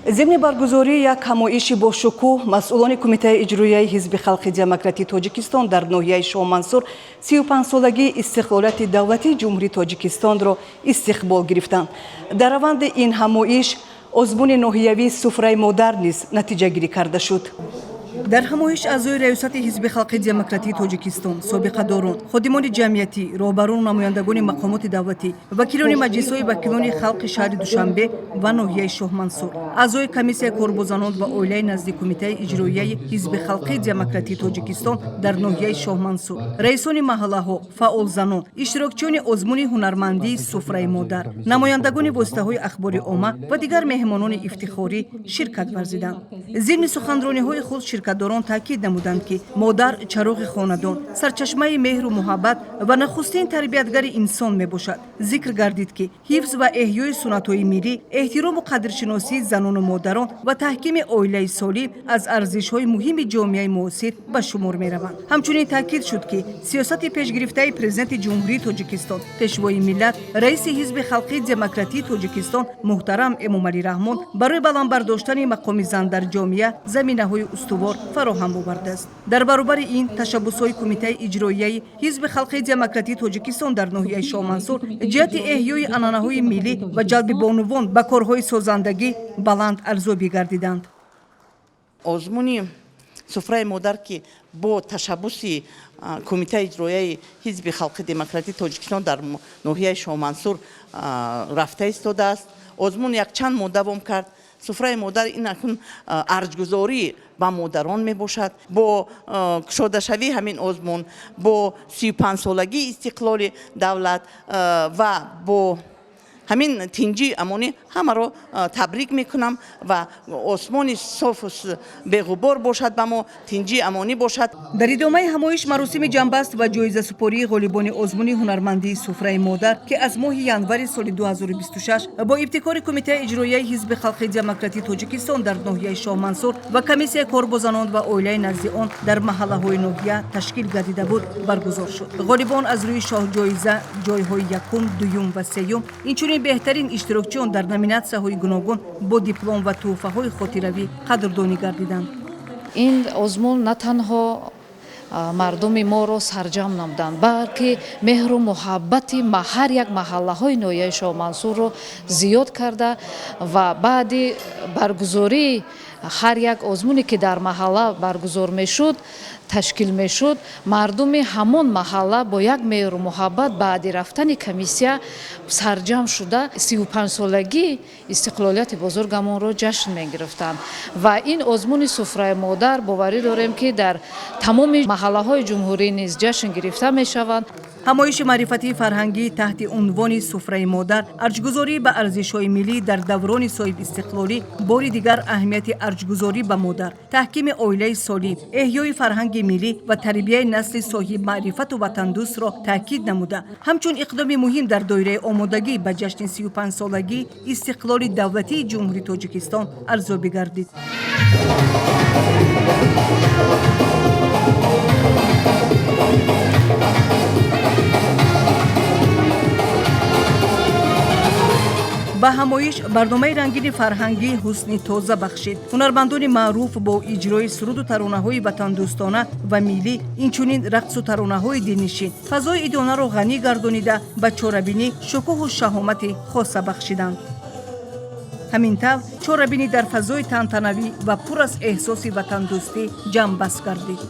Зимни баргузории як ҳамоиши бошукӯҳ, масъулони Кумитаи иҷроияи Ҳизби халқи демократии Тоҷикистон дар ноҳияи Шоҳмансур 35-солагии истиқлолияти давлатии Ҷумҳурии Тоҷикистонро истиқбол гирифтанд. Дар раванди ин ҳамоиш озмуни ноҳиявии «Суфраи модар» низ натиҷагирӣ карда шуд. Дар ҳамоиш аъзои раёсати Ҳизби халқи демократии Тоҷикистон, собиқадорон, ходимони ҷамъиятӣ, роҳбарону намояндагони мақомоти давлатӣ, вакилони маҷлисҳои вакилони халқи шаҳри Душанбе ва ноҳияи Шоҳмансур, аъзои Комиссияи кор бо занон ва оилаи назди Кумитаи иҷроияи Ҳизби халқии демократии Тоҷикистон дар ноҳияи Шоҳмансур, раисони маҳаллаҳо, фаъолзанон, иштирокчиёни озмуни ҳунармандии «Суфраи модар», намояндагони воситаҳои ахбори омма ва дигар меҳмонони ифтихорӣ ширкат варзиданд. Зимни суханрониҳои худ ширкатдорон таъкид намуданд, ки модар чароғи хонадон, сарчашмаи меҳру муҳаббат ва нахустин тарбиятгари инсон мебошад. Зикр гардид, ки ҳифз ва эҳёи суннатҳои миллӣ, эҳтирому қадршиносии занону модарон ва таҳкими оилаи солим аз арзишҳои муҳими ҷомеаи муосир ба шумор мераванд. Ҳамчунин таъкид шуд, ки сиёсати пешгирифтаи Президенти Ҷумҳурии Тоҷикистон, Пешвои миллат, раиси Ҳизби халқии демократии Тоҷикистон муҳтарам Эмомалӣ Раҳмон барои баланд бардоштани мақоми зан дар ҷомеа заминаҳои устувор фароҳам овардааст. Дар баробари ин, ташаббусҳои Кумитаи иҷроияи Ҳизби халқии демократии Тоҷикистон дар ноҳияи Шоҳмансур ҷиҳати эҳёи анъанаҳои миллӣ ва ҷалби бонувон ба корҳои созандагӣ баланд арзёбӣ гардиданд. Озмуни «Суфраи модар», ки бо ташаббуси Кумитаи иҷроияи Ҳизби халқи демократии Тоҷикистон дар ноҳияи Шоҳмансур рафта истодааст, озмун якчанд моҳ давом кард. «Суфраи модар» ин акнун арҷгузорӣ ба модарон мебошад. Бо кушодашавии ҳамин озмун, бо 35-солагии истиқлоли давлат ва бо ҳамин тинҷӣ, амонӣ ҳамаро табрик мекунам ва осмони софу беғубор бошад, ба мо тинҷӣ, амонӣ бошад. Дар идомаи ҳамоиш маросими ҷамъбаст ва ҷоизасупории ғолибони озмуни ҳунармандии «Суфраи модар», ки аз моҳи январи соли 2026 бо ибтикори Кумитаи иҷроияи Ҳизби халқи демократии Тоҷикистон дар ноҳияи Шоҳмансур ва Комиссияи кор бо занон ва оилаи назди он дар маҳаллаҳои ноҳия ташкил гардида буд, баргузор шуд. Ғолибон аз рӯи шоҳҷоиза, ҷойҳои якум, дуюм ва сеюм, инчунин беҳтарин иштирокчиён дар номинатсияҳои гуногун бо диплом ва тӯҳфаҳои хотиравӣ қадрдонӣ гардиданд. Ин озмун на танҳо мардуми моро сарҷамъ намуданд, балки меҳру муҳаббати ҳар як маҳаллаҳои ноҳияи Шоҳмансурро зиёд карда ва баъди баргузории ҳар як озмуне, ки дар маҳалла баргузор мешуд, ташкил мешуд, мардуми ҳамон маҳалла бо як меҳру муҳаббат баъди рафтани комиссия сарҷамъ шуда, 35-солагии истиқлолияти бузургамонро ҷашн мегирифтанд. Ва ин озмуни «Суфраи модар», боварӣ дорем, ки дар тамоми маҳаллаҳои ҷумҳурӣ низ ҷашн гирифта мешаванд. Ҳамоиши маърифатии фарҳангӣ таҳти унвони «Суфраи модар: арҷгузорӣ ба арзишҳои миллӣ дар даврони соҳибистиқлолӣ» бори дигар аҳамияти арҷгузорӣ ба модар, таҳкими оилаи солим, эҳёи фарҳанги миллӣ ва тарбияи насли соҳибмаърифату ватандӯстро таъкид намуда, ҳамчун иқдоми муҳим дар доираи омодагӣ ба ҷашни 35-солагии истиқлоли давлатии Ҷумҳурии Тоҷикистон арзёбӣ гардид. Ба ҳамоиш барномаи рангини фарҳангӣ ҳусни тоза бахшид. Ҳунармандони маъруф бо иҷрои суруду таронаҳои ватандӯстона ва миллӣ, инчунин рақсу таронаҳои дилнишин фазои идонаро ғанӣ гардонида, ба чорабинӣ шукӯҳу шаҳомати хоса бахшиданд. Ҳамин тавр, чорабинӣ дар фазои тантанавӣ ва пур аз эҳсоси ватандӯстӣ ҷамъбаст гардид.